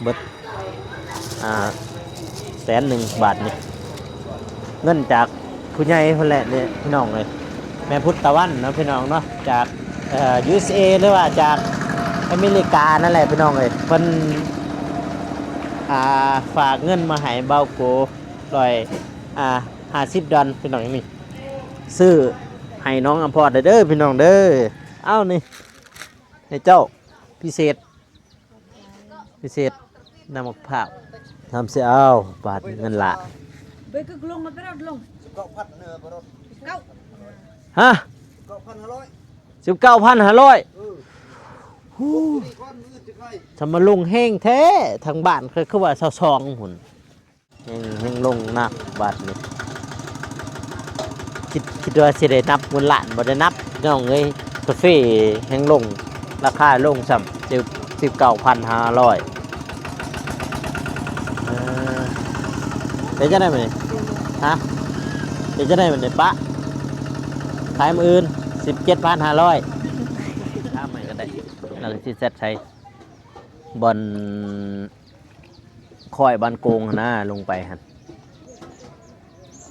ເບິດ ອ່າ ແສນໜຶ່ງບາດນີ້ ເງິນຈາກຜູ້ໃຫຍ່ພຸ້ນແຫຼະເດ້ພີ່ນ້ອງເອີຍ. ແມ່ພຸດຕາວັນເນາະພີ່ນ້ອງເນາະ ຈາກ ເອີ ຢູເອສເອ ຫຼືວ່າຈາກອາເມລິການັ້ນແຫຼະພີ່ນ້ອງເອີຍ. ເພິ່ນ ອ່າ ຝາກເງິນມາໃຫ້ບ່າວໂກ ຮ້ອຍ ອ່າ ຫ້າສິບດອນພີ່ນ້ອງ. ນີ້ຊື້ໃຫ້ນ້ອງອຳພອນເດີພີ່ນ້ອງເດີ. ເອົານີ້ ໃຫ້ເຈົ້າ ພິເສດ ພິເສດ ນ້ຳໝາກພ້າວ. ທຳຊິເອົາບາດເງິນລະ Baik ke gelung apa dah gelung? ເກົ້າພັນເນາະ ເກົ້າ ຮະ? ເກົ້າພັນຫ້າຮ້ອຍ ສິບເກົ້າພັນຫ້າຮ້ອຍ. ເອີ ຫູ ທຳມາລົງແຮງແທ້ ທາງບ້ານຂ້ອຍຄືວ່າຊາວສອງພຸ້ນ. ແຮງ ແຮງລົງໜັກບາດນີ້ ຄິດ ຄິດວ່າຊິໄດ້ນັບເງິນລ້ານ ບໍ່ໄດ້ນັບພີ່ນ້ອງເອີຍ. ກາເຟແຮງລົງ ລາຄາລົງຊ້ຳ ສິບ ສິບເກົ້າພັນຫ້າຮ້ອຍ. ເອີ ເປັນຈັ່ງໃດບັດນີ້ ຮະ? ເປັນຈັ່ງໃດບັດນີ້ປະ? ຂາຍມື້ອື່ນ ສິບເຈັດພັນຫ້າຮ້ອຍ. ຖາມໃໝ່ກໍໄດ້ ແລ້ວກໍຊິແຊັດໃສ່ບ່ອນ ຄ້ອຍບ້ານໂກງຫັ້ນນາ ລົງໄປຫັ້ນ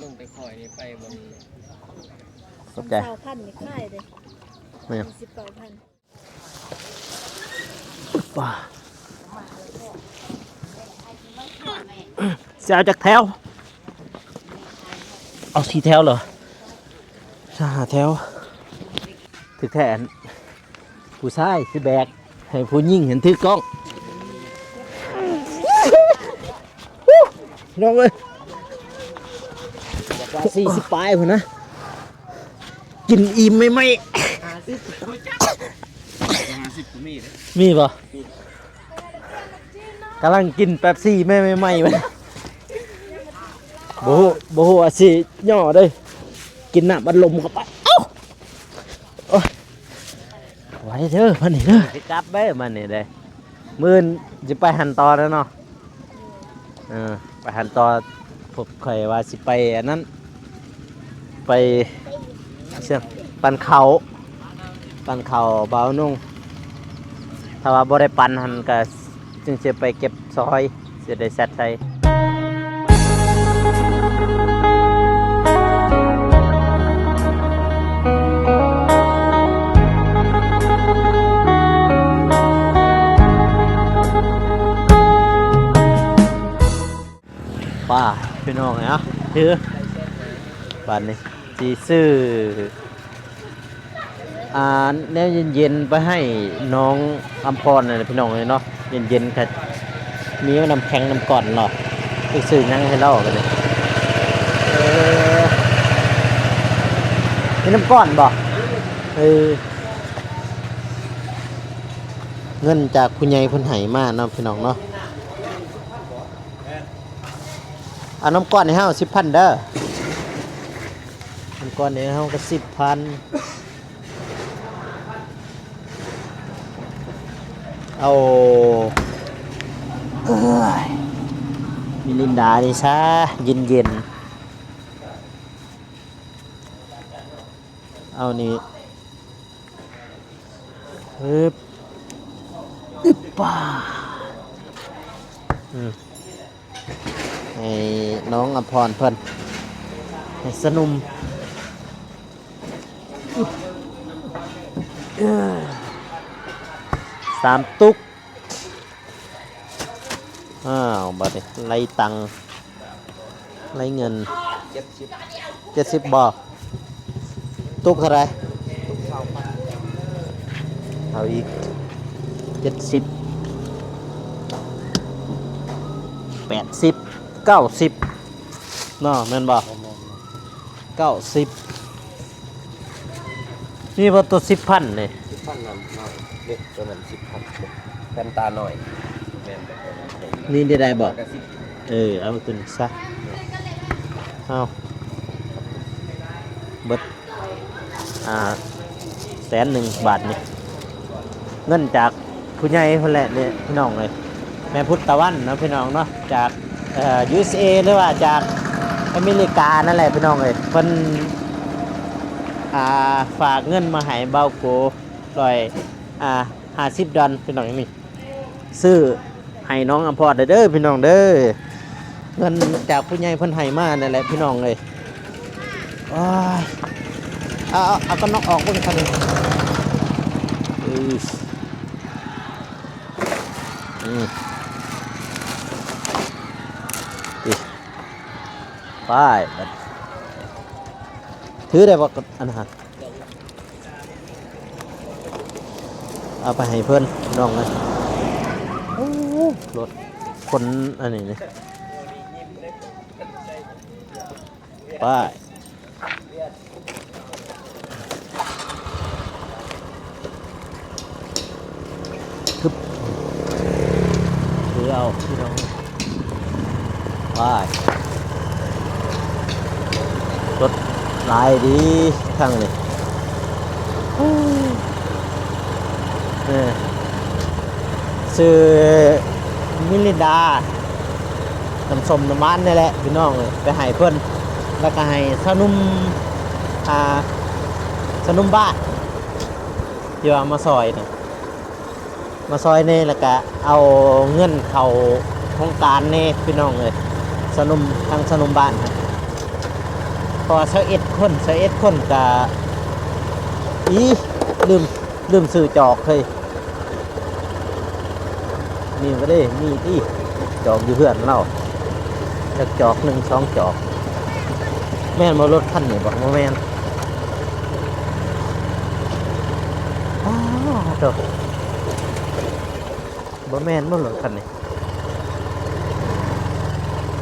ລົງໄປຄ້ອຍນີ້ໄປບ່ອນ ຂອບໃຈ ຊາວພັນນີ້ຂາຍເດ້ ແມ່ນຫຍັງ? ສິບເກົ້າພັນ ປາ ຊິເອົາຈັກແຖວ? ເອົາສີ່ແຖວເລີຍ ຊາວຫ້າແຖວ. ຖືກແທ້ ອັນ ຜູ້ຊາຍຊິແບກ ໃຫ້ຜູ້ຍິງຫັ້ນຖືກ້ອງ ນ້ອງເອີຍ. ບອກວ່າສີ່ສິບປາຍພຸ້ນນະ ກິນອີ່ມໃໝ່ໆ. ຫ້າສິບ ຫ້າສິບກໍມີເດ້ ມີບໍ່? ກຳລັງກິນເປັບຊີໃໝ່ໆ ບໍ່ຮູ້ ບໍ່ຮູ້ວ່າຊິຫຍໍ້ເດ້ ກິນນ້ຳອັດລົມເຂົ້າໄປ. ເອົ້າ ໂອ້ຍ ໄວເດີບາດນີ້ເດີ ຊິກັບເດີບາດນີ້ເດີ. ມື້ອື່ນຊິໄປຫັ້ນຕໍ່ແລ້ວເນາະ ເອີ ໄປຫັ້ນຕໍ່. ພວກຂ້ອຍວ່າຊິໄປອັນນັ້ນ ໄປ ເຊື່ອງ ປັ່ນເຂົ້າ ປັ່ນເຂົ້າບ່າວນຸ່ງ. ຖ້າວ່າບໍ່ໄດ້ປັ່ນຫັ້ນກະຈຶ່ງຊິໄປເກັບຊອຍ ຊິໄດ້ແຊັດໃສ່. ໄປພີ່ນ້ອງເອີຍ ເອົາ ຖື ບາດນີ້ຊິຊື້ ອ່າ ແນວເຢັນໆ ໄປໃຫ້ນ້ອງອຳພອນນັ້ນແຫຼະພີ່ນ້ອງເອີຍເນາະ. ເຢັນໆ ກະມີນ້ຳແຂງນ້ຳກ້ອນເນາະ. ຊິຊື້ຫຍັງໃຫ້ລາວບາດນີ້? ເອີ ມີນ້ຳກ້ອນບໍ່? ເອີ ເງິນຈາກຜູ້ໃຫຍ່ເພິ່ນໃຫ້ມາເນາະພີ່ນ້ອງເນາະ. ເອົານ້ຳກ້ອນໃຫ້ເຮົາສິບພັນເດີ ນ້ຳກ້ອນໃຫ້ເຮົາກໍສິບພັນ. ເອົາ ເອີຍ ມິລິນດານີ້ຊະ ເຢັນໆ. ເອົານີ້ ອຶບ ອຶບ ປາ ອືມ ໃຫ້ນ້ອງອຳພອນເພິ່ນ ໃຫ້ສະໜຸ່ມ ອຶບ ເອີ ສາມຕຸກ. ອ້າວ ບາດນີ້ໄລ່ຕັງ ໄລ່ເງິນ ເຈັດສິບ ເຈັດສິບບໍ່? ຕຸກເທົ່າໃດ? ຕຸກຊາວພັນ ເອົາອີກ ເຈັດສິບ ແປດສິບ ເກົ້າສິບເນາະ ແມ່ນບໍ່? ແມ່ນໆ ເກົ້າສິບ ມີບໍ່ຕົວສິບພັນນີ້? ສິບພັນນັ້ນເນາະ ເດັກຕົວນັ້ນສິບພັນ ແວ່ນຕານ້ອຍ ແມ່ນບໍ່? ນີ້ໄດ້ບໍ່? ເອີ ເອົາຕົວນີ້ຊະ ເອົາ ເບິດ ອ່າ ແສນໜຶ່ງບາດນີ້ ເງິນຈາກຜູ້ໃຫຍ່ພຸ້ນແຫຼະເດ້ພີ່ນ້ອງເອີຍ. ແມ່ພຸດຕາວັນເນາະພີ່ນ້ອງເນາະ ຈາກ ເອີ ຢູເອສເອ ຫຼືວ່າຈາກອາເມລິການັ້ນແຫຼະພີ່ນ້ອງເອີຍ. ເພິ່ນ ອ່າ ຝາກເງິນມາໃຫ້ບ່າວໂກ ຮ້ອຍ ອ່າ ຫ້າສິບດອນພີ່ນ້ອງ. ນີ້ ຊື້ ໃຫ້ນ້ອງອຳພອນເດີພີ່ນ້ອງເດີ. ເງິນຈາກຜູ້ໃຫຍ່ເພິ່ນໃຫ້ມານັ້ນແຫຼະພີ່ນ້ອງເອີຍ. ໂອ້ຍ ເອົາ ເອົາ ເອົາກັນນອກອອກເບິ່ງຄັນນີ້. ອື ອື ໄປບັດ ຖືໄດ້ບໍ່ ອັນຫັ້ນ ເອົາໄປໃຫ້ເພິ່ນນ້ອງເອີຍ. ໂອ້ ລົດຂົນອັນນີ້ນີ້ ໄປ ຮຶບ ຖືເອົາພີ່ນ້ອງ. ໄປ ລົດຫຼາຍດີທາງນີ້. ເອີ ຊື່ມິລິນດາ ນ້ຳສົ້ມນ້ຳຫວານນີ້ແຫຼະພີ່ນ້ອງເອີຍ ໄປໃຫ້ເພິ່ນ ແລ້ວກໍໃຫ້ຊາວໜຸ່ມ ອ່າ ຊາວໜຸ່ມບ້ານທີ່ວ່າມາຊ່ອຍນະ ມາຊ່ອຍແດ່ ແລ້ວກະເອົາເງິນເຂົ້າໂຄງການແດ່ພີ່ນ້ອງເອີຍ. ຊາວໜຸ່ມ ທາງຊາວໜຸ່ມບ້ານ ເພາະວ່າຊາວເອັດຄົນ ຊາວເອັດຄົນກະ ອີ ລືມ ລືມຊື້ຈອກເຮີຍ. ມີບໍ່ເດ້ ມີຕິ ຈອກຢູ່ເຮືອນລາວ ຈັກຈອກໜຶ່ງສອງຈອກ. ແມ່ນບໍ່ ລົດຄັນນີ້ບໍ່? ບໍ່ແມ່ນ. ອ້າໂທ້ ບໍ່ແມ່ນບໍ່ ລົດຄັນນີ້?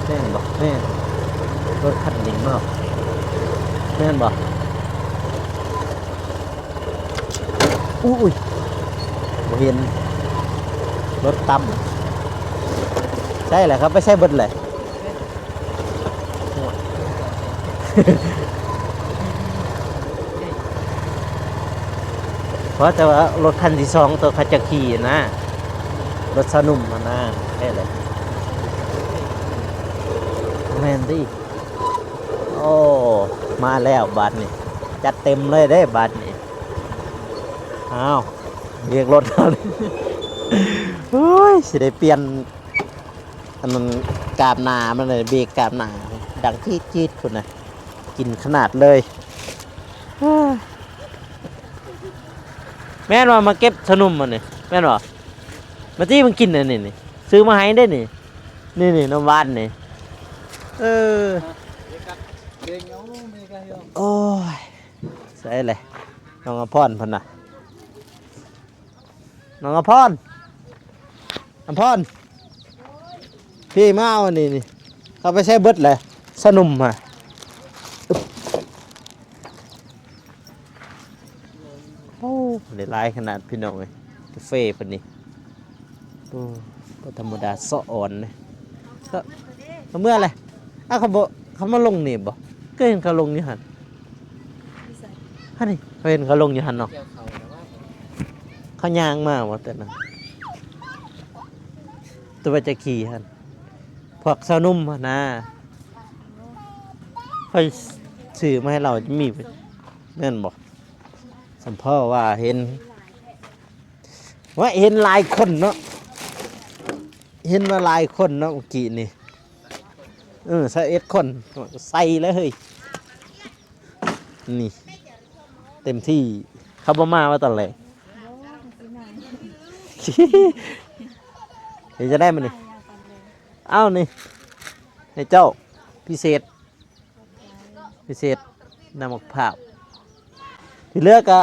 ແມ່ນບໍ່? ແມ່ນ ລົດຄັນນີ້ບໍ່? ແມ່ນບໍ່? ອຸ້ຍ ບໍ່ເຫັນ ລົດຕ່ຳ ໃຊ່ແຫຼະ ເຂົາໄປໃສເບິດແຫຼະ? ເພາະແຕ່ວ່າລົດຄັນທີສອງ ໂຕເຂົາເຈົ້າຂີ່ນະ ລົດຊາວໜຸ່ມຫັ້ນນະ ແທ້ແຫຼະ ແມ່ນຕິ. ໂອ້ ມາແລ້ວບາດນີ້ ຈັດເຕັມເລີຍເດ້ບາດນີ້. ອ້າວ ເບຣກລົດ ໂອ້ຍ ຊິໄດ້ປ່ຽນ ອັນນັ້ນ ກາບໜ້າມັນເລີຍ ເບຣກກາບໜ້າ ດັງຈີດໆ ພຸ້ນນະ ກິນຂະໜາດເລີຍ. ແມ່ນວ່າມາເກັບຊະໜຸ່ມອັນນີ້ ແມ່ນບໍ່? ມາຕິ ມາກິນອັນນີ້ນີ້ ຊື້ມາໃຫ້ເດ້ນີ້ ນີ້ໆ ນ້ຳຫວານນີ້. ເອີ ໂອ້ຍ ໃສແຫຼະ ນ້ອງອຳພອນເພິ່ນນະ ນ້ອງອຳພອນ ອຳພອນ ພີ່ມາເອົາອັນນີ້ນີ້ ເຂົາໄປໃສເບິດແຫຼະ ຊະໜຸ່ມຫະ. ໂອ້ ໄດ້ຫຼາຍຂະໜາດພີ່ນ້ອງເອີຍ ກາເຟເພິ່ນນີ້. ໂອ້ ບໍ່ທຳມະດາ ສະອອນເດ້ ເອົາເມືອແຫຼະ. ອ້າວ ເຂົາບໍ່ ເຂົາມາລົງນີ້ບໍ່? ກໍເຫັນເຂົາລົງຢູ່ຫັ້ນ ຢູ່ໃສ? ຫັ້ນນີ້ ເຂົາເຫັນເຂົາລົງຢູ່ຫັ້ນເນາະ ກ່ຽວເຂົ້າແລ້ວວ່າ ເຂົາຍ່າງມາບໍ່ແຕ່ນັ້ນ ແຕ່ວ່າຈະຂີ່ຫັ້ນ ພວກຊາວໜຸ່ມຫັ້ນນາ ຂ້ອຍຊື້ມາໃຫ້ລາວ ຈະມີ ແມ່ນບໍ່? ສຳເພົາວ່າເຫັນ ວ່າເຫັນຫຼາຍຄົນເນາະ ເຫັນວ່າຫຼາຍຄົນເນາະ ເມື່ອກີ້ນີ້ ເອີ ຊາວເອັດຄົນ ໃສ່ເລີຍ ນີ້ ເຕັມທີ່. ເຂົາບໍ່ມາວ່າຕອນແລງ ເຮັດຈັ່ງໃດມື້ນີ້? ອ້າວ ນີ້ ໃຫ້ເຈົ້າ ພິເສດ ພິເສດ ນ້ຳໝາກພ້າວ ທີ່ເຫຼືອກະ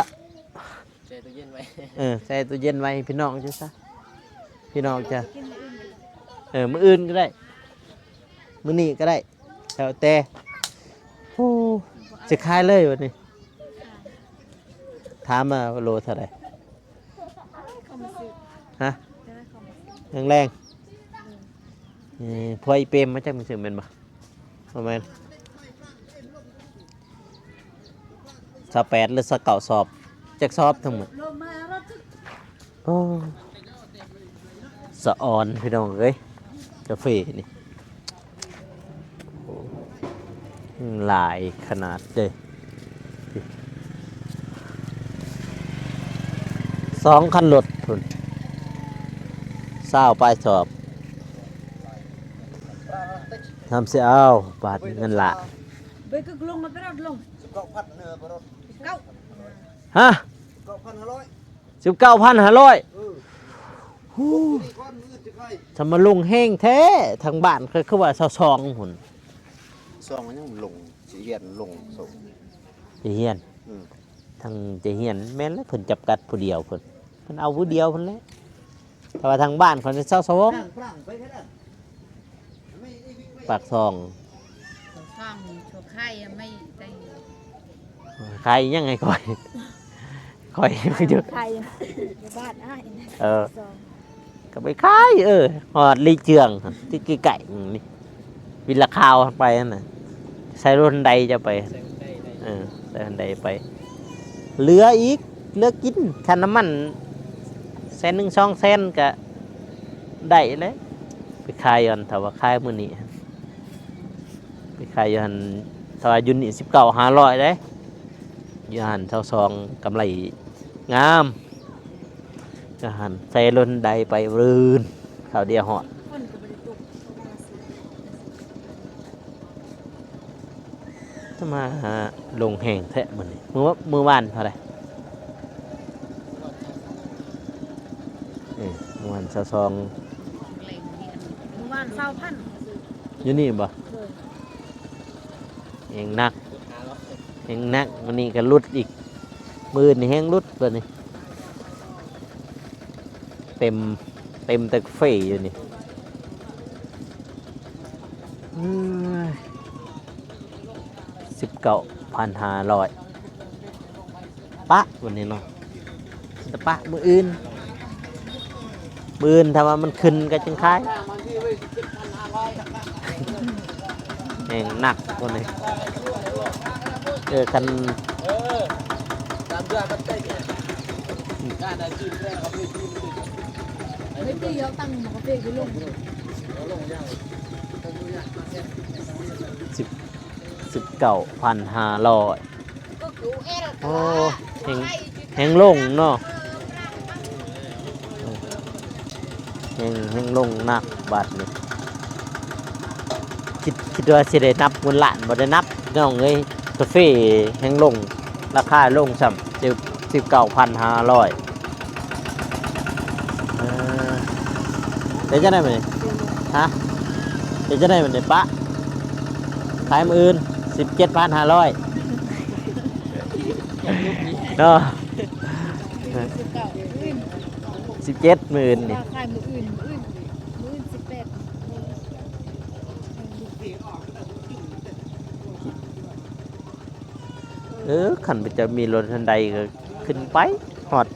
ແຊ່ຕູ້ເຢັນໄວ້ ເອີ ແຊ່ຕູ້ເຢັນໄວ້ໃຫ້ພີ່ນ້ອງເຈົ້າຊະ ພີ່ນ້ອງເຈົ້າ ເອີ ມື້ອື່ນກໍໄດ້ ມື້ນີ້ກໍໄດ້ ແລ້ວແຕ່. ໂອ້ ຊິຂາຍເລີຍບັດນີ້ ຖາມມາໂລເທົ່າໃດ? ຮະ? ແລງໆ ເອີ ພວກອີເປມມາຈັກມື້ຊື່ ແມ່ນບໍ່? ບໍ່ແມ່ນ ຊາວແປດ ຫຼື ຊາວເກົ້າ ສອບ ຈັກສອບທັງໝົດ. ໂອ້ ສະອອນພີ່ນ້ອງເອີຍ ກາເຟນີ້ ຫຼາຍຂະໜາດເດ້ ສອງຄັນລົດພຸ້ນ ຊາວປາຍສອບ. ທຳຊິເອົາບາດເງິນລະ ເບີກລົງມາໄປລົດລົງ ຮະ ສິບເກົ້າພັນຫ້າຮ້ອຍ ໂອ້ ຊຳມາລົງແຮງແທ້. ທາງບ້ານຂ້ອຍຄືວ່າຊາວສອງພຸ້ນ ຊາວສອງຍັງລົງ ຊິຮຽນລົງ ຊິຮຽນ ອືມ ທາງຈະຮຽນແມ່ນແຫຼະ ເພິ່ນຈຳກັດຜູ້ດຽວເພິ່ນ ເພິ່ນເອົາຜູ້ດຽວພຸ້ນແຫຼະ ແຕ່ວ່າທາງບ້ານເຂົານີ້ຊາວສອງ ປາກຊ່ອງ ຊ່ອງຊົ່ວຄາຍໄມ່ໄດ້ ຂາຍຫຍັງໃຫ້ຂ້ອຍ ຂ້ອຍຢູ່ ຂາຍຢູ່ບ້ານອ້າຍ ເອີ ສອງ ກໍໄປຂາຍ ເອີ ຮອດລີເຈືອງ ທີ່ໃກ້ໆນີ້ ວິລະຄາວໄປຫັ້ນນະ ໃສ່ລົດໄດຈະໄປ ເອີ ໃສ່ໄດໄປ ເຫຼືອອີກ ເຫຼືອກິນ ຄ່ານ້ຳມັນແສນໜຶ່ງ ສອງແສນ ກໍໄດ້ແລ້ວ ໄປຂາຍຫັ້ນ ຖ້າວ່າຂາຍມື້ນີ້ ໄປຂາຍຢູ່ຫັ້ນ ຖ້າວ່າຢູ່ນີ້ສິບເກົ້າຫ້າຮ້ອຍເດ້ ຢູ່ຫັ້ນຊາວສອງ ກຳໄລງາມ ຢູ່ຫັ້ນໃສ່ລົດໄດໄປບຶ້ນ ຄາວດຽວຮອດ ຝົນກໍບໍ່ໄດ້ຕົກ ຈະມາລົງແຮງແທ້ມື້ນີ້ ມື້ ມື້ວານເທົ່າໃດ? ເອີ ມື້ວານຊາວສອງ ມື້ວານຊາວພັນ ຢູ່ນີ້ບໍ່? ໂດຍ ແຮງໜັກ ແຮງໜັກ ມື້ນີ້ກໍຫຼຸດອີກ ມື້ອື່ນນີ້ແຮງຫຼຸດບາດນີ້ ເຕັມ ເຕັມແຕ່ເຟຢູ່ນີ້ ເອີຍ ສິບເກົ້າພັນຫ້າຮ້ອຍ ປະບາດນີ້ເນາະ ແຕ່ປະມື້ອື່ນ ມື້ອື່ນຖ້າວ່າມັນຂຶ້ນກໍຈຶ່ງຂາຍ ແຮງໜັກຄົນນີ້ ເອີ ຄັນ ສິບ ສິບເກົ້າພັນຫ້າຮ້ອຍ ໂອ້ ແຮງ ແຮງລົງເນາະ ແຮງ ແຮງລົງໜັກບາດນີ້ ຄິດ ຄິດວ່າຊິໄດ້ນັບເງິນລ້ານ ບໍ່ໄດ້ນັບ ນ້ອງເອີຍ ກາເຟແຮງລົງ ລາຄາລົງຊ້ຳ ສິບ ສິບເກົ້າພັນຫ້າຮ້ອຍ ເອີ ເປັນຈັ່ງໃດບັດນີ້? ຮະ? ເປັນຈັ່ງໃດບັດນີ້? ປະ ຂາຍມື້ອື່ນ ສິບເຈັດພັນຫ້າຮ້ອຍ ເນາະ ສິບເກົ້າ ມື້ອື່ນ ສິບເຈັດ ມື້ອື່ນນີ້ ວ່າຂາຍມື້ອື່ນ ມື້ອື່ນ ມື້ອື່ນ ສິບແປດ ເອີ ຄັນເຈົ້າມີລົດຄັນໃດກໍຂຶ້ນໄປຮອດ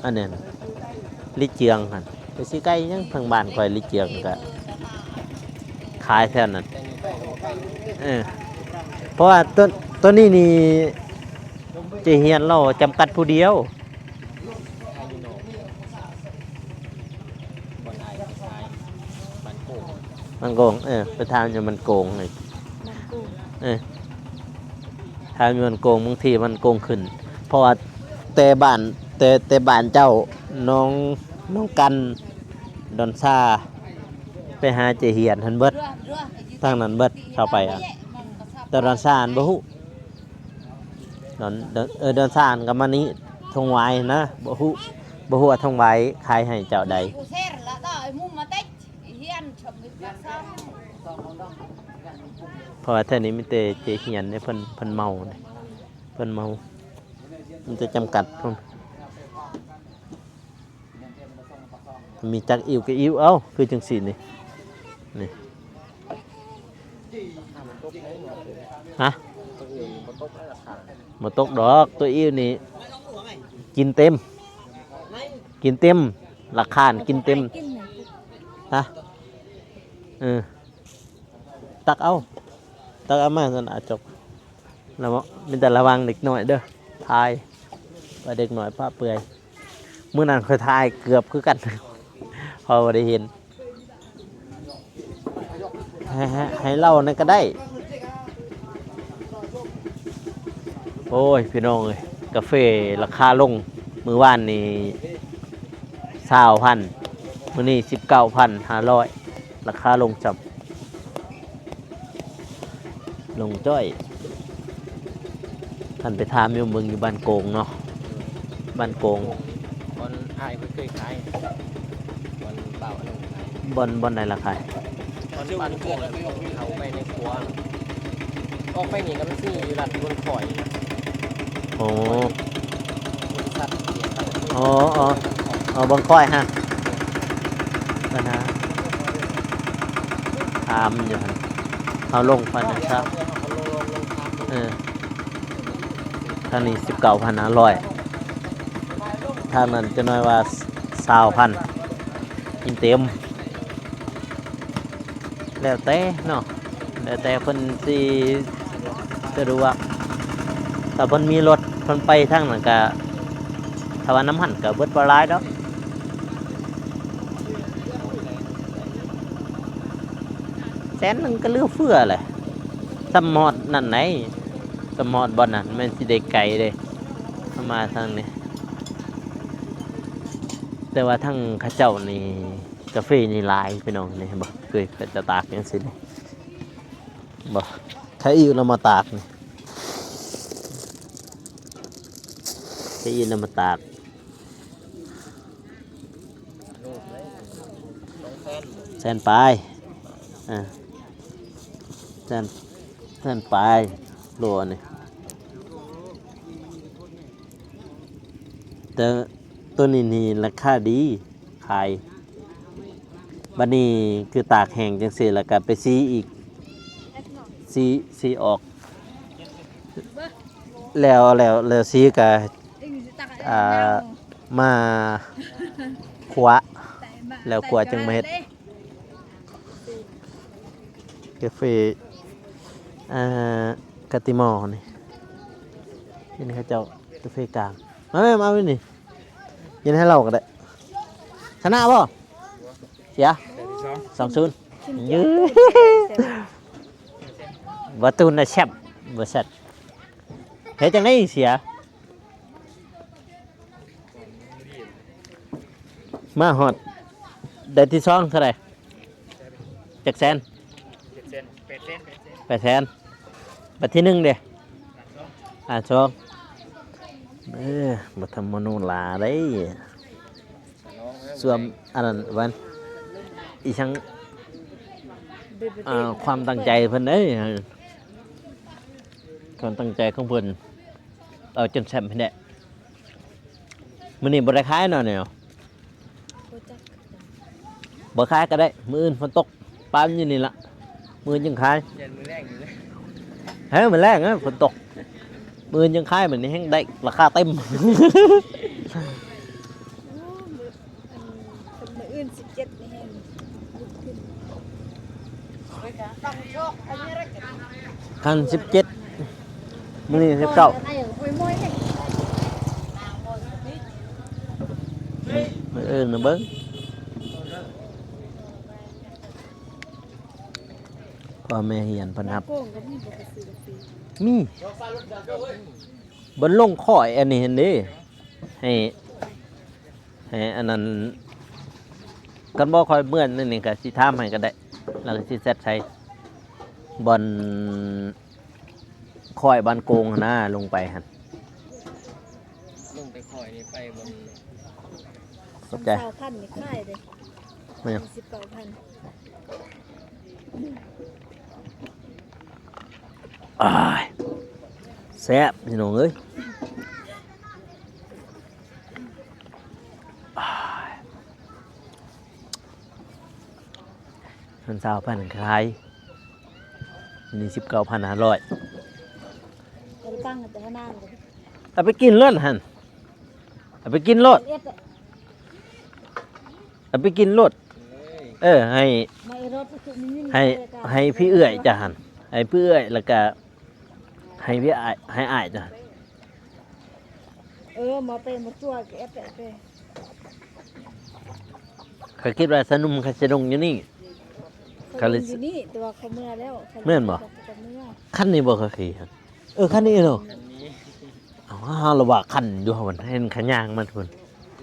ອັນນັ້ນ ລີເຈືອງຫັ້ນ ໄປຊິໄກຫຍັງ ທາງບ້ານຂ້ອຍລີເຈືອງກໍຂາຍແຖວນັ້ນ ເອີ ເພາະວ່າໂຕ ໂຕນີ້ນີ້ ເຈຮຽນລາວຈຳກັດຜູ້ດຽວ ມັນໂກງ ເອີ ໄປຖາມຢູ່ມັນໂກງນີ້ ມັນໂກງ ເອີ ຖາມຢູ່ມັນໂກງ ບາງທີມັນໂກງຂຶ້ນ ເພາະວ່າແຕ່ບ້ານ ແຕ່ ແຕ່ບ້ານເຈົ້າ ໜອງ ໜອງກັນ ດອນຊາ ໄປຫາເຈຮຽນຫັ້ນເບິດ ທາງນັ້ນເບິດ ເຂົ້າໄປ ແຕ່ດອນຊາຫັ້ນບໍ່ຮູ້ ດອນ ດອນ ເອີ ດອນຊາຫັ້ນກໍມານີ້ ທົ່ງຫວາຍນະ ບໍ່ຮູ້ ບໍ່ຮູ້ວ່າທົ່ງຫວາຍຂາຍໃຫ້ເຈົ້າໃດ ເພາະວ່າແຖວນີ້ມີແຕ່ເຈຮຽນເດ້ ເພິ່ນ ເພິ່ນເໝົາເດ້ ເພິ່ນເໝົາ ມີແຕ່ຈຳກັດພຸ້ນ ມີຈັກອິ້ວກໍອິ້ວເອົາ ຄືຈັ່ງຊີ້ນີ້ ນີ້ ຮະ? ບໍ່ຕົກດອກ ຕົວອິ້ວນີ້ກິນເຕັມ ກິນເຕັມ ລາຄາກິນເຕັມ ຮະ? ເອີ ຕັກເອົາ ຕັກເອົາມາຊັ້ນ ອາ ຈົບ ລະ ມີແຕ່ລະວັງເດັກນ້ອຍເດີ ຖ່າຍວ່າເດັກນ້ອຍປະເປືອຍ ມື້ນັ້ນຂ້ອຍຖ່າຍເກືອບຄືກັນ ເພາະບໍ່ໄດ້ເຫັນ ໃຫ້ ໃຫ້ ໃຫ້ເລົ່ານັ້ນກໍໄດ້ ໂອ້ຍ ພີ່ນ້ອງເອີຍ ກາເຟລາຄາລົງ ມື້ວານນີ້ຊາວພັນ ມື້ນີ້ສິບເກົ້າພັນຫ້າຮ້ອຍ ລາຄາລົງຊ້ຳ. ລົງຈ້ອຍ ຄັນໄປຖາມຢູ່ ເບິ່ງຢູ່ບ້ານໂກງເນາະ ບ້ານໂກງ ບ່ອນອ້າຍເພິ່ນເຄີຍຂາຍ ບ່ອນບ່າວອັນນັ້ນຂາຍ ບ່ອນ ບ່ອນໃດລະຂາຍ? ບ່ອນບ້ານໂກງ ເຂົ້າໄປໃນຂົວ ອອກໄປນີ້ກໍມັນຊິຢູ່ຮ້ານຄົນຂ້ອຍ ໂອ້ ບໍລິສັດ ອໍ ອໍ ເອົາເບິ່ງຂ້ອຍຫັ້ນ ບັນຫາ ຖາມຢູ່ຫັ້ນ ເຮົາລົງໄປນັ້ນຊະ ເອີ ທາງນີ້ສິບເກົ້າພັນຫ້າຮ້ອຍ ທາງນັ້ນຈັກໜ້ອຍວ່າຊາວພັນ ກິນເຕັມ ແລ້ວແຕ່ເນາະ ແລ້ວແຕ່ເພິ່ນຊິສະດວກ ຖ້າເພິ່ນມີລົດເພິ່ນໄປທາງນັ້ນກະ ຖ້າວ່ານຳຫັ້ນກະເບິດບໍ່ຫຼາຍດອກ ແສນໜຶ່ງກະເຫຼືອເຟືອແຫຼະ ສ່ຳຮອດນັ້ນໃດ ສ່ຳຮອດບ່ອນນັ້ນ ແມ່ນຊິໄດ້ໄກເດ້ ເຮົາມາທາງນີ້ ແຕ່ວ່າທາງເຂົາເຈົ້ານີ້ ກາເຟນີ້ຫຼາຍພີ່ນ້ອງ ນີ້ເຫັນບໍ່ ຄືເຂົາເຈົ້າຕາກຈັ່ງຊີ້ນີ້ ເຫັນບໍ່ ໃຜອີກລະມາຕາກນີ້ ໃຜອີກລະມາຕາກ ແສນປາຍ ອ່າ ແສນ ແສນປາຍໂລອັນນີ້ ແຕ່ໂຕນີ້ນີ້ລາຄາດີ ຂາຍ ບັດນີ້ຄືຕາກແຫ້ງຈັ່ງຊີ້ ແລ້ວກໍໄປສີອີກ ສີ ສີອອກ ແລ້ວ ແລ້ວ ແລ້ວສີກໍ ອ່າ ມາຂົ້ວ ແລ້ວຂົ້ວຈຶ່ງມາເຮັດ ກາເຟ ອ່າ ກາຕິມໍນີ້ ເຫັນເຂົາເຈົ້າກາເຟກາງ ມາແມ່ ມາແມ່ນີ້ ກິນໃຫ້ເຫຼົ້າກໍໄດ້ ຊະນະບໍ່? ເສຍ ສອງສູນ ຢື ປະຕູນະແຊບ ບໍ່ແຊບ ເຮັດຈັ່ງໃດເສຍ? ມາຮອດໄດ້ທີສອງເທົ່າໃດ? ຈັກແສນ? ແປດແສນ ແປດແສນ ບັດທີໜຶ່ງເດ? ລ້ານສອງ ລ້ານສອງ ເອີ ບໍ່ທຳມະນູນຫຼາເດ້ ສ່ວນອັນນັ້ນ ອັນອີ່ຫຍັງ ອ່າ ຄວາມຕັ້ງໃຈເພິ່ນເດ້ ຄວາມຕັ້ງໃຈຂອງເພິ່ນ ເອົາຈົນແຊມໃຫ້ແດ່ ມື້ນີ້ບໍ່ໄດ້ຂາຍເນາະນີ້ ບໍ່ຈັກ ບໍ່ຂາຍກໍໄດ້ ມື້ອື່ນຝົນຕົກ ປານຢູ່ນີ້ລະ ມື້ອື່ນຈຶ່ງຂາຍ ຢ້ານມື້ແລງຢູ່ເດ້ ເຮີ ມື້ແລງເອີ ຝົນຕົກ ມື້ອື່ນຈຶ່ງຂາຍ ມື້ນີ້ແຮ່ງໄດ້ລາຄາເຕັມ ໂອ້ ມື້ ອັນ ມື້ອື່ນສິບເຈັດນີ້ແຮ່ງລຸກຂຶ້ນ ຄັນສິບເຈັດ ມື້ນີ້ສິບເກົ້າ ມື້ອື່ນນະເບິ່ງ ພໍ່ແມ່ຮຽນເພິ່ນຮັບ ມີ ເບິ່ງລົງຂ້ອຍອັນນີ້ຫັ້ນເດ້ ໃຫ້ ໃຫ້ອັນນັ້ນ ຄັນບໍ່ຂ້ອຍເມື່ອນີ້ກໍຊິຖາມໃຫ້ກໍໄດ້ ແລ້ວກໍຊິແຊັດໃສ່ ບ່ອນຄ້ອຍບ້ານໂກງຫັ້ນນາ ລົງໄປຫັ້ນ ລົງໄປຄ້ອຍນີ້ໄປບ່ອນ ຂອບໃຈ ຊາວພັນນີ້ຂາຍເດ້ ແມ່ນ ສິບເກົ້າພັນ ອ້າຍ ແຊບພີ່ນ້ອງເອີຍ ອ້າຍ ເງິນຊາວພັນຂາຍ ນີ້ສິບເກົ້າພັນຫ້າຮ້ອຍ ເອົາໄປຕັ້ງແຕ່ຫ້ານາງ ເອົາໄປກິນໂລດຫັ້ນ ເອົາໄປກິນໂລດ ເອັດ ເອົາໄປກິນໂລດ ເອີ ໃຫ້ ໃຫ້ ໃຫ້ພີ່ເອື້ອຍເຈົ້າຫັ້ນ ໃຫ້ພີ່ເອື້ອຍ ແລ້ວກະໃຫ້ພີ່ອ້າຍ ໃຫ້ອ້າຍເຈົ້າຫັ້ນ ເອີ ມາໄປ ມາຕົວະແກະໄປ ໄປ ຂ້ອຍຄິດວ່າຊານຸ່ມຂ້ອຍຊິລົງຢູ່ນີ້ ຂ້ອຍລົງຢູ່ນີ້ ແຕ່ວ່າຂ້ອຍເມືອແລ້ວ ແມ່ນບໍ່? ຄັນນີ້ບໍ່ຂ້ອຍຂີ່ ເອີ ຄັນນີ້ເນາະ ຄັນນີ້ ເອົາ ເຮົາລະວ່າຄັນຢູ່ ເຮົາເຫັນຂະຍ່າງມັນພຸ້ນ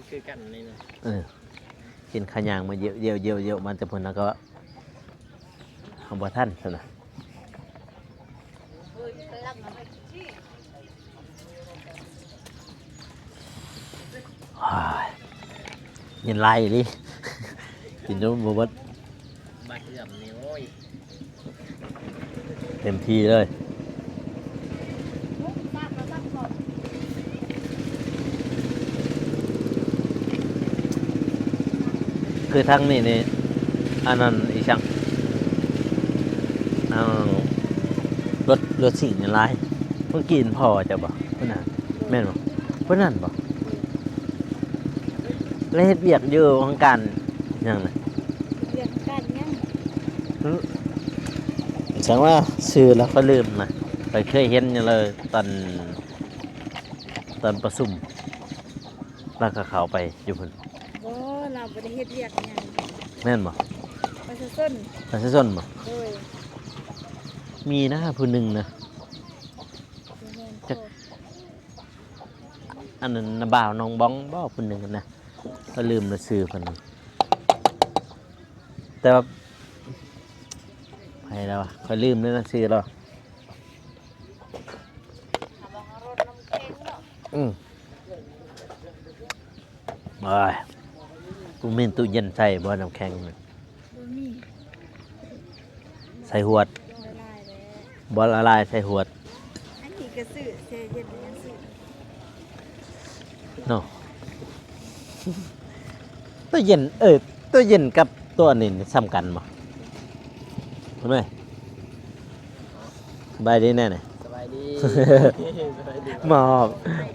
ຄືກັນນີ້ນະ ເອີ ເຫັນຂະຍ່າງມາຢຽວໆໆໆ ມາແຕ່ພຸ້ນ ແລ້ວກໍເຮົາບໍ່ທັນຊັ້ນນະ ອ້າຍ ເຢັນຫຼາຍອີ່ຫຼີ ກິນຈົນບໍ່ເບິດ. ມາເຊື່ອມນີ້ ໂອ້ຍ ເຕັມທີ່ເລີຍ. ຄືທາງນີ້ນີ້ ອັນນັ້ນອີ່ຫຍັງ ອັນ ລົດ ລົດສີ້ນນີ້ຫຼາຍ. ເມື່ອກີ້ພໍ້ເຈົ້າບໍ່? ເພິ່ນນະ ແມ່ນບໍ່? ເພິ່ນນັ້ນບໍ່? ແລ້ວເຮັດວຽກຢູ່ຫ້ອງການຫຍັງນະ? ເຮັດວຽກຫ້ອງການຫຍັງ? ຫຶ ຈັ່ງວ່າຊື່ລາວຂ້ອຍລືມນະ. ຂ້ອຍເຄີຍເຫັນຢູ່ເລີຍ ຕອນ ຕອນປະຊຸມ ລາວກໍເຂົ້າໄປຢູ່ພຸ້ນ. ບໍ່ ລາວບໍ່ໄດ້ເຮັດວຽກຫຍັງ. ແມ່ນບໍ່? ປະຊາຊົນ. ປະຊາຊົນບໍ່? ໂດຍ. ມີນະຜູ້ໜຶ່ງນະ. ບໍ່ແມ່ນ ຈັກ ບໍ່ ອັນນັ້ນນະ ບ່າວໜອງບອງບໍ່ ຜູ້ໜຶ່ງນະ ຂ້ອຍລືມລະຊື່ເພິ່ນ. ແຕ່ວ່າ ໃຜລະວະ ຂ້ອຍລືມແລ້ວນະຊື່ລາວ. ອືມ ໂອ້ຍ ບໍ່ມີຕູ້ເຢັນໃສ່ບໍ່ ນ້ຳແຂງນະ? ບໍ່ມີ. ໃສ່ຫວດ ລະລາຍແລ້ວ. ບໍ່ລະລາຍ ໃສ່ຫວດ. ອັນນີ້ກໍຊື້ແຊ່ເຢັນ ຍັງຊື້ເນາະ. ຕູ້ເຢັນ ເອີ ຕູ້ເຢັນກັບຕູ້ອັນນີ້ສ່ຳກັນບໍ່? ເຫັນໄໝ? ສະບາຍດີແນ່ນີ້. ສະບາຍດີ ສະບາຍດີ. ມາ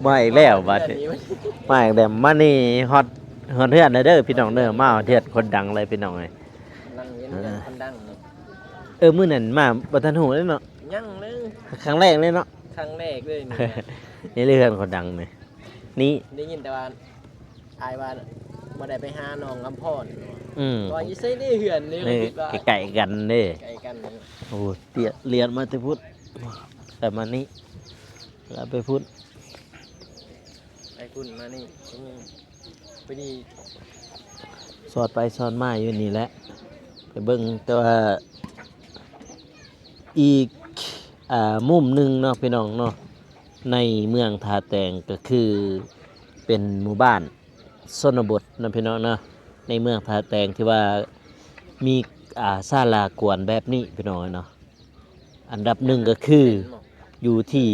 ມາອີກແລ້ວບາດນີ້ ມາອີກແລ້ວ. ມານີ້ຮອດ ຮອດເຮືອນແລ້ວເດີພີ່ນ້ອງເດີ. ມາຮອດເຮືອນຄົນດັງເລີຍພີ່ນ້ອງເອີຍ. ນັ່ງເຫັນເຮືອນຄົນດັງ. ເອີ ມື້ນັ້ນມາບໍ່ທັນຮູ້ເລີຍເນາະ. ຍັງເລີຍ ຄັ້ງແລກເລີຍເນາະ. ຄັ້ງແລກເລີຍນີ້ ນີ້ເຮືອນຄົນດັງນີ້. ນີ້ ໄດ້ຍິນແຕ່ວ່າ ອ້າຍວ່າບໍ່ໄດ້ໄປຫານ້ອງອຳພອນ. ອືມ ວ່າຢູ່ໃສເດ້ເຮືອນນີ້ ໃກ້ໆກັນເດ້ ໃກ້ກັນ. ໂອ້ ຕຽວລຽນມາແຕ່ພຸ້ນ ແລ້ວມານີ້ ແລ້ວໄປພຸ້ນ ໄປພຸ້ນມານີ້. ອືມ ພໍດີ ສອດໄປສອດມາຢູ່ນີ້ແຫຼະ ໄປເບິ່ງ. ແຕ່ວ່າ ອີກ ອ່າ ມຸມໜຶ່ງເນາະພີ່ນ້ອງເນາະ ໃນເມືອງທ່າແຕງ ກໍຄືເປັນໝູ່ບ້ານຊົນນະບົດເນາະພີ່ນ້ອງເນາະ. ໃນເມືອງທ່າແຕງທີ່ວ່າມີ ອ່າ ສາລາກວນແບບນີ້ພີ່ນ້ອງເນາະ ອັນດັບໜຶ່ງກໍຄືຢູ່ທີ່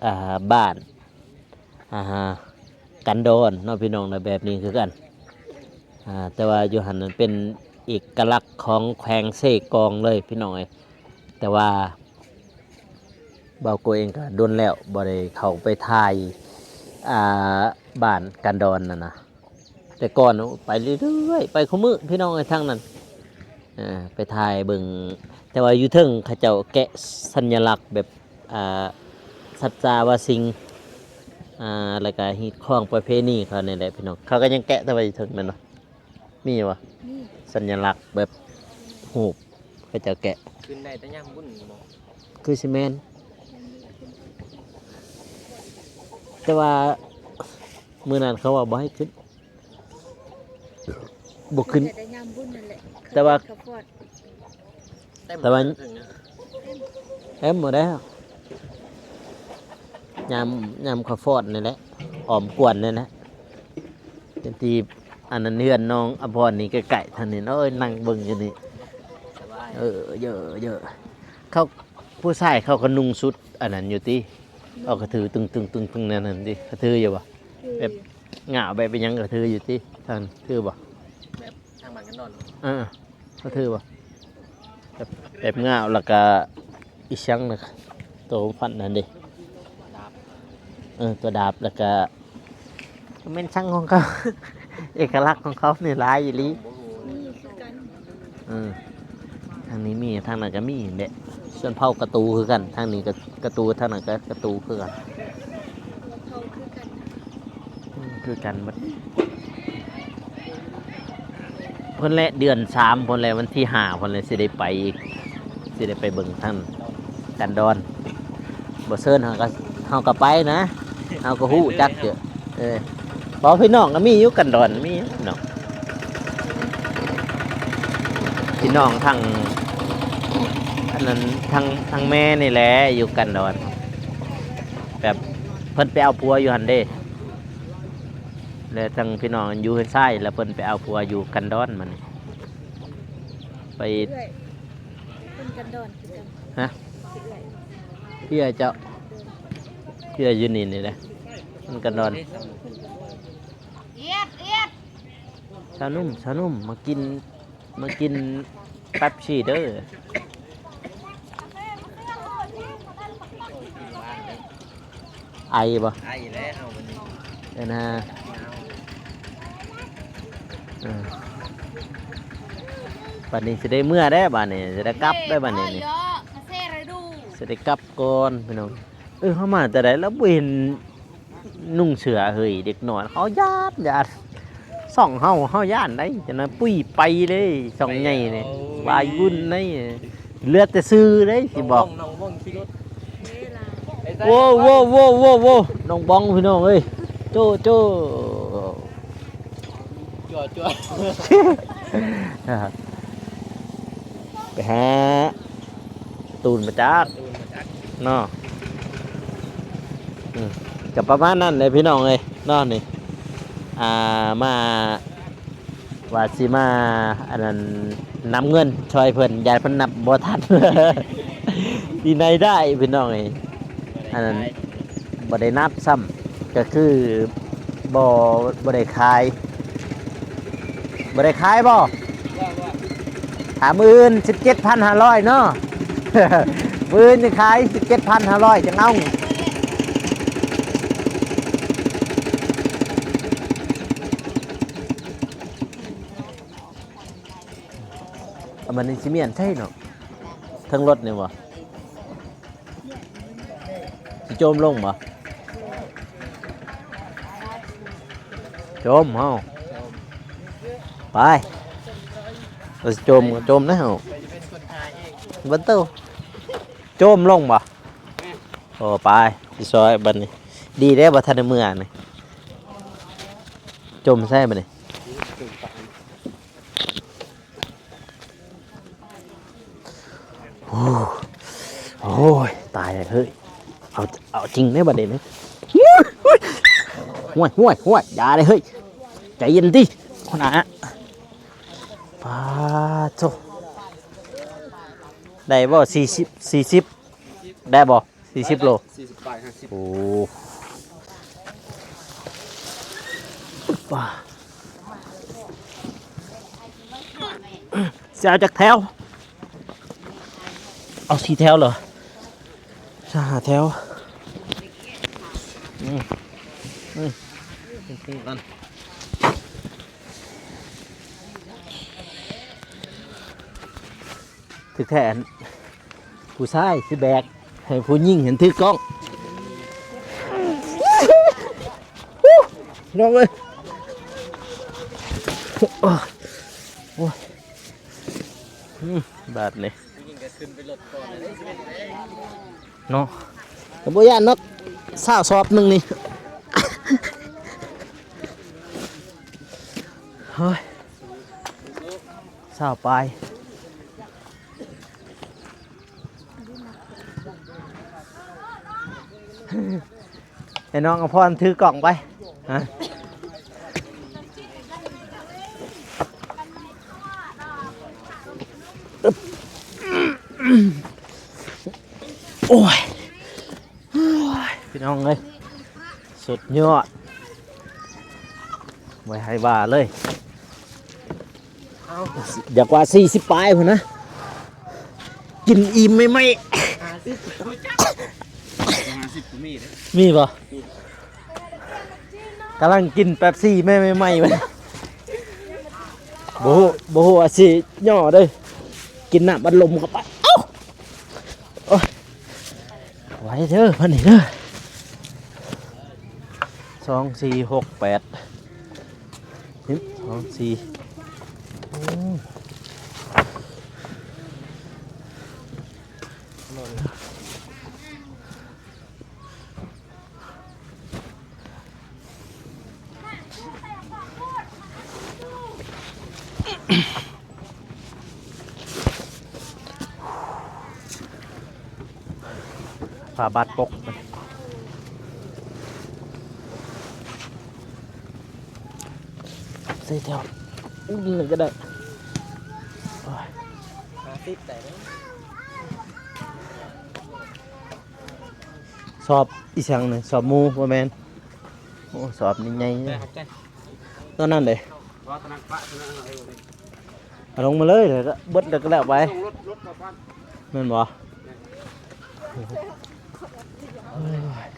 ອ່າ ບ້ານ ອ່າ ກັນດອນເນາະພີ່ນ້ອງເນາະ ແບບນີ້ຄືກັນ. ອ່າ ແຕ່ວ່າຢູ່ຫັ້ນນັ້ນເປັນເອກະລັກຂອງແຂວງເຊກອງເລີຍພີ່ນ້ອງເອີຍ. ແຕ່ວ່າບ່າວໂກເອງກໍດົນແລ້ວບໍ່ໄດ້ເຂົ້າໄປຖ່າຍ ອ່າ ບ້ານກັນດອນນັ້ນນະ. ແຕ່ກ່ອນໄປເລື້ອຍໆ ໄປຄູ່ມື້ພີ່ນ້ອງເອີຍ ທາງນັ້ນ. ເອີ ໄປຖ່າຍເບິ່ງ ແຕ່ວ່າຢູ່ເທິງເຂົາເຈົ້າແກະສັນຍະລັກແບບ ອ່າ ສັດຈາວາສິ່ງ ອ່າ ແລ້ວກະຮີດຄອງປະເພນີເຂົານີ້ແຫຼະພີ່ນ້ອງ. ເຂົາກໍຍັງແກະແຕ່ວ່າຢູ່ເທິງແມ່ນບໍ່? ມີບໍ່? ມີ ສັນຍະລັກແບບຮູບເຂົາເຈົ້າແກະ. ຂຶ້ນໄດ້ແຕ່ຍາມບຸນບໍ່? ຄືຊິແມ່ນ ແຕ່ວ່າມື້ນັ້ນເຂົາວ່າບໍ່ໃຫ້ຂຶ້ນ. ບໍ່ຂຶ້ນ ແຕ່ຍາມບຸນນັ້ນແຫຼະ. ແຕ່ວ່າ ເຂົາເຈົ້າຟອດ ແຕ່ວ່າ ເຕັມ ເຕັມບໍ່ໄດ້ ຍາມ ຍາມເຂົາຟອດນີ້ແຫຼະ ອ້ອມກວນນີ້ແຫຼະ. ເປັນທີ່ ອັນນັ້ນເຮືອນນ້ອງອຳພອນນີ້ໃກ້ໆ ທາງນີ້ ໂອ້ຍ ນັ່ງເບິ່ງຢູ່ນີ້. ສະບາຍ ເອີ ເຢີ ເຢີ ເຂົາ ຜູ້ຊາຍເຂົາກໍນຸ່ງຊຸດອັນນັ້ນຢູ່ຕິ ເອົາກະຖືຕຶງໆໆໆ ແນວນັ້ນຕິ ກະຖືຢູ່ບໍ່? ແບບ ງ່າວແບບອີ່ຫຍັງກໍຖືຢູ່ຕິ ທາງຖືບໍ່? ແບບທາງບ້ານກັນດອນ ເອີ ກໍຖືບໍ່? ແບບ ແບບງ່າວ ແລ້ວກະອີ່ຫຍັງນະ ໂຕຟັນນັ້ນເດ້ ດາບ ເອີ ຕົວດາບ ແລ້ວກະ ແມ່ນຊ່າງຂອງເຂົາ ເອກະລັກຂອງເຂົານີ້ຫຼາຍອີ່ຫຼີ. ບໍ່ຮູ້ ນີ້ຄືກັນ ເອີ ທາງນີ້ມີ ທາງນັ້ນກໍມີແຫຼະ. ຊົນເຜົ່າກະຕູຄືກັນ ທາງນີ້ກໍກະຕູ ທາງນັ້ນກໍກະຕູຄືກັນ ເຜົ່າຄືກັນ ອືມ ຄືກັນໝົດ. ພຸ້ນແຫຼະ ເດືອນສາມພຸ້ນແຫຼະ ວັນທີຫ້າພຸ້ນແຫຼະ ຊິໄດ້ໄປອີກ ຊິໄດ້ໄປເບິ່ງທາງກັນດອນ. ບໍ່ເຊີນເຮົາກໍ ເຮົາກໍໄປນະ ເຮົາກໍຮູ້ຈັກຢູ່. ເອີ ບໍ່ ພີ່ນ້ອງກໍມີຢູ່ກັນດອນ ມີເນາະ ພີ່ນ້ອງທາງ ອັນນັ້ນ ທາງ ທາງແມ່ນີ້ແຫຼະຢູ່ກັນດອນ ແບບເພິ່ນໄປເອົາຜົວຢູ່ຫັ້ນເດ້ ແລະທາງພີ່ນ້ອງຢູ່ເຮືອນຊາຍ ແລ້ວເພິ່ນໄປເອົາຜົວຢູ່ກັນດອນ ບາດນີ້ໄປ ເອື້ອຍ ເພິ່ນກັນດອນຄືກັນ ຮະ ເອື້ອຍ ເອື້ອຍເຈົ້າ ເອື້ອຍຢູ່ນີ້ນີ້ແຫຼະ ເພິ່ນກັນດອນ. ສາວໜຸ່ມ ສາວໜຸ່ມ ມາກິນ ມາກິນເປັບຊີເດີ. ໄອບໍ່? ໄອແລ້ວເຮົາບັດນີ້ ເອີ້ນຫາ ເອີ ບັດນີ້ຊິໄດ້ເມືອແລ້ວ ບັດນີ້ຊິໄດ້ກັບແລ້ວ ບັດນີ້ນີ້ ຊິໄດ້ກັບກ່ອນພີ່ນ້ອງ. ເອີ ເຮົາມາແຕ່ໃດແລ້ວບໍ່ເຫັນ ນຸ່ງເສື້ອເຮີ້ຍ ເດັກນ້ອຍເຮົາຢ້ານ ຢ້ານ ຊ່ອງເຮົາ ເຮົາຢ້ານໄດ໋ ຈັ່ງນັ້ນປຸ້ຍໄປເລີຍ ຊ່ອງໃຫຍ່ນີ້ ວາຍວຸ່ນໄດ໋ ເຫຼືອແຕ່ຊື່ໄດ໋ ຊິບອກ ນ້ອງບ້ອງຂີ່ລົດ ໂອ້ ໂອ້ ໂອ້ ໂອ້ ໂອ້ ນ້ອງບ້ອງ ພີ່ນ້ອງເອີຍ ໂຈ້ ໂຈ້ ຈົວໆ ໄປຫາ ຕູນມາຈັກເນາະ ອືມ ກໍປະມານນັ້ນແຫຼະພີ່ນ້ອງເອີຍເນາະ ນີ້ ອ່າ ມາ ວ່າຊິມາ ອັນນັ້ນ ນັບເງິນຊ່ອຍເພິ່ນ ຢ້ານເພິ່ນນັບບໍ່ທັນ ທີ່ໄດ້ ພີ່ນ້ອງເອີຍ ອັນນັ້ນ ບໍ່ໄດ້ນັບຊ້ຳ ກໍຄືບໍ່ ບໍ່ໄດ້ຂາຍ ບໍ່ໄດ້ຂາຍບໍ່? ຖ້າມື້ອື່ນ ສິບເຈັດພັນຫ້າຮ້ອຍເນາະ ມື້ອື່ນຈະຂາຍ ສິບເຈັດພັນຫ້າຮ້ອຍ ຈັ່ງເອົາ ອັນມັນຊິມ້ຽນໃສ່ເນາະ ເທິງລົດນີ້ບໍ່? ຊິໂຈມລົງບໍ່? ໂຈມເຮົາ ໄປ ເອີ ຊິໂຈມກໍໂຈມແລ້ວ ເບິ່ງໂຕ ໂຈມລົງບໍ່? ໂອ້ ໄປ ຊິຊ່ອຍບັດນີ້ ດີແລ້ວບໍ່ທັນໄດ້ເມືອນີ້ ໂຈມໃສ່ບັດນີ້. ໂອ້ ໂອ້ຍ ຕາຍແລ້ວເຮີ້ຍ ເອົາ ເອົາຈິງເດ້ບັດນີ້ ໂອ້ຍ ໂອ້ຍ ໂອ້ຍ ຢ່າເດ້ເຮີ້ຍ ໃຈເຢັນຕິ ຫົວໜ້າ ປາໂທ້ ໄດ້ບໍ່ ສີ່ສິບ ສີ່ສິບ ໄດ້ບໍ່? ສີ່ສິບໂລ ສີ່ສິບປາຍ ຫ້າສິບ ໂອ້ ປາ ຊິເອົາຈັກແຖວ? ເອົາສີ່ແຖວເລີ ຊາວຫ້າແຖວ ອືມ ອືມ ຖືກແທ້ ອັນ ຜູ້ຊາຍຊິແບກ ໃຫ້ຜູ້ຍິງຫັ້ນຖືກ້ອງ ພີ່ນ້ອງເອີຍ ໂອ້ຍ ອືມ ບາດນີ້ ຜູ້ຍິງກໍຂຶ້ນໄປລົດກ່ອນເລີຍ ເນາະ ກໍບໍ່ຢ້ານດອກ ຊາວສອບໜຶ່ງນີ້ ໂອ້ຍ ຊາວປາຍ ໃຫ້ນ້ອງອະພອນຖືກ້ອງໄປ ຮະ ໂອ້ຍ ໂອ້ຍ ພີ່ນ້ອງເອີຍ ສຸດຍອດ ບໍ່ໃຫ້ວ່າເລີຍ ເອົ້າ ຢາກວ່າສີ່ສິບປາຍພຸ້ນນະ ກິນອີ່ມໃໝ່ໆ ຫ້າສິບ ຫ້າສິບກໍມີເດ້ ມີບໍ່? ກຳລັງກິນເປັບຊີໃໝ່ໆ ບໍ່ຮູ້ ບໍ່ຮູ້ວ່າຊິຫຍໍ້ເດີ້ ກິນນ້ຳອັດລົມເຂົ້າໄປ ເອົ້າ ໂອ້ຍ ໄວເດີ້ ມານີ້ເດີ້ ສອງ ສີ່ ຫົກ ແປດ ສິບ ສອງ ສີ່ ໂອ້ ໂ ຜ້າບາດປົກ ໃສ່ແຖວ ອຸ້ມນີ້ກໍໄດ້ ໂອ້ຍ ຫ້າສິບໄດ້ເດ້ ສອບອີ່ຫຍັງນີ້ ສອບໝູບໍ່ແມ່ນ ໂອ້ ສອບນີ້ໃຫຍ່ ແມ່ນ ຕອນນັ້ນເດ້ ບໍ່ ຕອນນັ້ນປະ ຕອນນັ້ນເອົາ ເອົາລົງມາເລີຍ ແລ້ວກໍເບິດແລ້ວກໍແລ້ວໄປ ລົງລົດ ລົດເຂົ້າບ້ານ ແມ່ນບໍ່? ແມ່ນ ໂອ້ຍ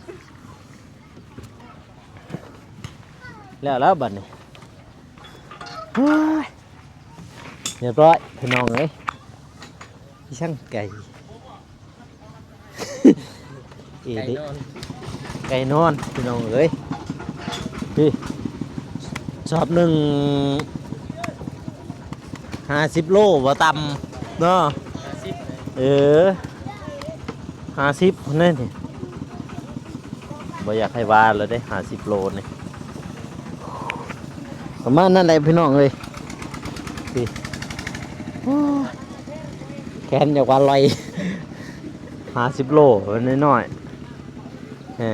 ແລ້ວ ແລ້ວບັດນີ້ ໂອ້ຍ ຮຽບຮ້ອຍພີ່ນ້ອງເອີຍ ອີ່ຫຍັງໄກ່ ເອີ ໄກ່ນອນ ໄກ່ນອນພີ່ນ້ອງເອີຍ ນີ້ ສອບໜຶ່ງ ຫ້າສິບໂລບໍ່ຕ່ຳເນາະ ຫ້າສິບ ເອີ ຫ້າສິບພຸ້ນເດ້ນີ້ ບໍ່ຢາກໃຫ້ວ່າແລ້ວເດ້ ຫ້າສິບໂລນີ້ ປະມານນັ້ນແຫຼະພີ່ນ້ອງເອີຍ ນີ້ ໂອ້ຍ ແຂນຢາກວ່າລອຍ ຫ້າສິບໂລ ນ້ອຍໆ ເອີ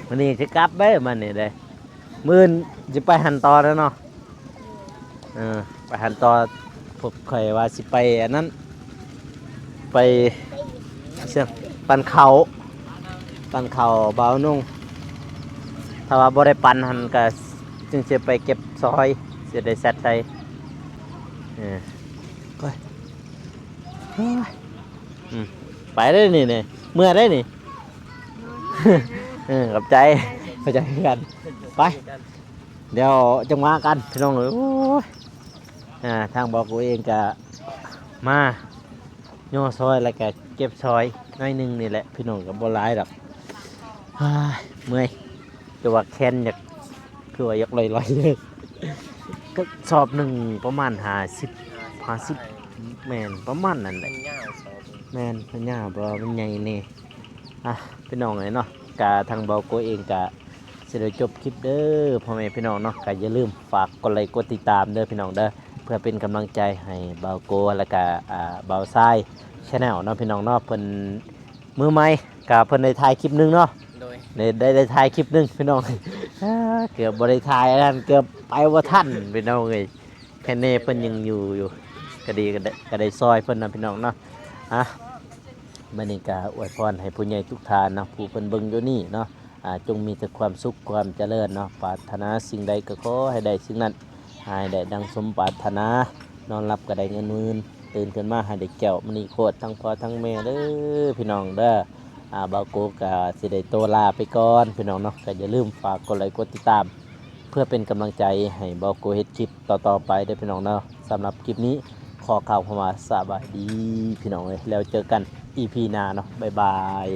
ມື້ນີ້ຊິກັບເດ້ ມື້ນີ້ເດ້ ມື້ອື່ນຊິໄປຫັ້ນຕໍ່ແລ້ວເນາະ ເອີ ໄປຫັ້ນຕໍ່ ພວກຂ້ອຍວ່າຊິໄປອັນນັ້ນ ໄປ ປັ່ນເຂົ້າ ປັ່ນເຂົ້າບ່າວນຸ່ງ ຖ້າວ່າບໍ່ໄດ້ປັ່ນຫັ້ນກະຈຶ່ງຊິໄປເກັບຊອຍ ຊິໄດ້ແຊັດໃສ່ ເອີ ໄປເດ້ນີ້ ເມື່ອຍເດ້ນີ້ ເອີ ຂອບໃຈ ຂອບໃຈຄືກັນ ໄປ ດຽວຈັ່ງວ່າກັນພີ່ນ້ອງເອີຍ ໂອ້ຍ ອ່າ ທາງບ່າວໂກເອງກະມາຍໍຊອຍ ແລ້ວກະເກັບຊອຍໜ້ອຍໜຶ່ງນີ້ແຫຼະພີ່ນ້ອງ ກະບໍ່ຫຼາຍດອກ ເມື່ອຍ ແຕ່ວ່າແຂນຢາກ ຄືວ່າຢາກລອຍໆ ເລີຍ ກະສອບໜຶ່ງປະມານຫ້າສິບ ຫ້າສິບ ແມ່ນ ປະມານນັ້ນແຫຼະ ມັນຍາວສອບ ແມ່ນ ມັນຍາວ ເພາະວ່າມັນໃຫຍ່ແດ່ ອ່ະ ພີ່ນ້ອງເອີຍເນາະ ກະທາງບ່າວໂກເອງກະຊິໄດ້ຈົບຄລິບເດີພໍ່ແມ່ພີ່ນ້ອງເນາະ ກະຢ່າລືມຝາກກົດໄລກົດຕິດຕາມເດີພີ່ນ້ອງເດີ ເພື່ອເປັນກຳລັງໃຈໃຫ້ບ່າວໂກ ແລ້ວກະ ອ່າ ບ່າວຊາຍ Channel ເນາະ ພີ່ນ້ອງເນາະ ເພິ່ນມືໃໝ່ ກະເພິ່ນໄດ້ຖ່າຍຄລິບໜຶ່ງເນາະ ໂດຍ ໄດ້ ໄດ້ ໄດ້ຖ່າຍຄລິບໜຶ່ງພີ່ນ້ອງ ເກືອບບໍ່ໄດ້ຖ່າຍອັນນັ້ນ ເກືອບໄປບໍ່ທັນພີ່ນ້ອງເອີຍ ແຄ່ແນ່ເພິ່ນຍັງຢູ່ ຢູ່ ກະດີ ກະໄດ້ ກະໄດ້ຊ່ອຍເພິ່ນນະພີ່ນ້ອງເນາະ ອ່ະ ມື້ນີ້ກະອວຍພອນໃຫ້ຜູ້ໃຫຍ່ທຸກທ່ານເນາະ ຜູ້ເພິ່ນເບິ່ງຢູ່ນີ້ເນາະ ອ່າ ຈົ່ງມີແຕ່ຄວາມສຸກຄວາມຈະເລີນເນາະ ປາດຖະໜາສິ່ງໃດກໍຂໍໃຫ້ໄດ້ສິ່ງນັ້ນ ໃຫ້ໄດ້ດັ່ງສົມປາດຖະໜາ ນອນຫຼັບກໍໄດ້ເງິນໝື່ນ ຕື່ນຂຶ້ນມາໃຫ້ໄດ້ແກ້ວມະນີໂຄດ ທັງພໍ່ທັງແມ່ເດີພີ່ນ້ອງເດີ ອ່າ ບ່າວໂກກໍຊິໄດ້ໂຕລາໄປກ່ອນພີ່ນ້ອງເນາະ ກໍຢ່າລືມຝາກກົດໄລກົດຕິດຕາມ ເພື່ອເປັນກຳລັງໃຈໃຫ້ບ່າວໂກເຮັດຄລິບຕໍ່ໆໄປເດີພີ່ນ້ອງເນາະ ສຳລັບຄລິບນີ້ຂໍກ່າວຄຳວ່າສະບາຍດີພີ່ນ້ອງເອີຍ ແລ້ວເຈີກັນອີພີໜ້າເນາະ ບາຍບາຍ.